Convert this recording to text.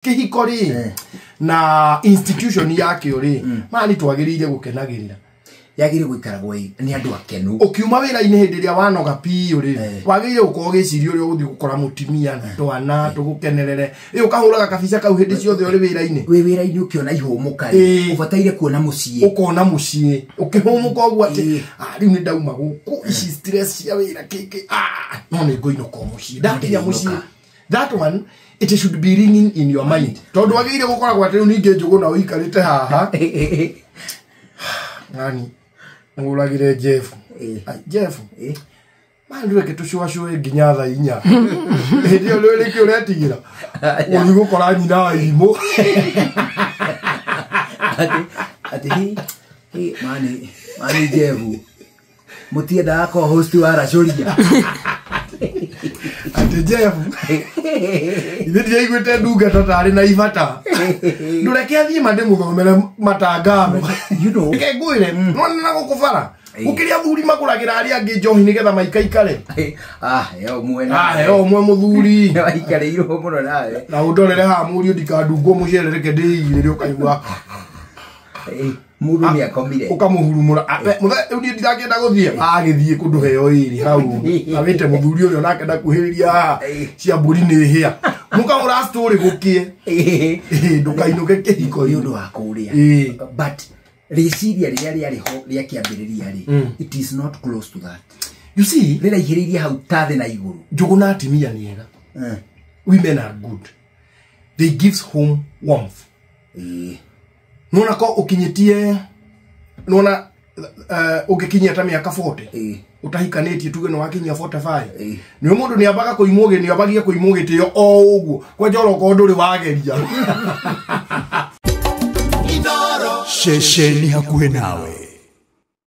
Kĩhiko rĩ na institution yakĩo rĩ, mani twagĩrĩire gũkenagĩrĩra. Yagĩrĩire gũikaragwo nĩ andũ akenu. Ũkiuma wĩra-inĩ hĩndĩ ĩrĩa wanoga piũ rĩ, wagĩrĩire gũkorwo ũgĩciria ũrĩa ũgũthiĩ gũkora mũtumia na twana tũgũkenerere. Ĩ ũkahũraga kabica kau hĩndĩ ciothe ũrĩ wĩra-inĩ. Wĩ wĩra-inĩ ũkĩona ihũmũka rĩ, ũbataire kuona mũciĩ. Ũkona mũciĩ ũkĩhũmũka ũguo atĩ ah, rĩu nĩ ndauma gũkũ, ici stress cia wĩra kĩkĩ, ah, no nĩ ngũinũka o mũciĩ ndakinya mũciĩ. That one, it should be ringing in your mind, tondũ wagĩrĩire gũkoragwo atĩ rĩu ningĩ Njũgũ na ũikarĩte haha nani ngũragĩre Jeff. Ai, Jeff, mandureke tũcũacũe nginya thaa 4. Hĩndĩ ĩyo nĩ rĩkĩ ũretigĩra ũthiĩ gũkora nyina wa irimũ. Atĩ hi mani Jehu mũtiendaga ko host wa racũria. Atĩ Jeff, ithe ndiaiguĩte ndungata tarĩ na ibata, ndũreke athiĩ ma ndĩmũthomere matangatho. You know. Reke ngwĩre, nona na gũkũ bara gũkĩrĩ athuri magũragĩra arĩa angĩ njohi nĩgetha maikaikare. Ah, yo mwena. Ah, heo ũmwe mũthuri. Waikarĩirwo mũno nawe. Na ũndorere haha mũriũ, ndikandungwo mũcere, reke ndĩigĩrĩre ũkaigua. Mũndũ nĩ akomire. Ũkamũhurumũra. Ah, we, rĩu niĩ ndirakĩenda gũthiĩ, agĩthiĩ kũndũ heo ĩrĩ hau awĩte mũthuri ũrĩa onake ndakuhĩrĩria haha cia mbũri nĩ hĩa, mũkahũra story gũkĩe. Ndũkainũke kĩhiko. Nĩ ũndũ wa kũrĩa. But rĩciria rĩrĩa rĩarĩ ho rĩa kĩambĩrĩria rĩ, it is not close to that. You see, rĩraihĩrĩirie hau ta thĩ na igũrũ. Njũgũ na atimia nĩ ega. Women are good, they gives home warmth. Nona ko ũkinyĩtie, nona ũngĩkinyia ta mĩaka 40 ũtahikanĩtie, tuge nĩ wakinyia 45, nĩ mũndũ nĩ ambaga kũimwo nĩ ambagia kũimwo gĩtĩo o ũguo kwanja orokorwo ndũrĩ wageria. Ceceni hakuhĩ nawe.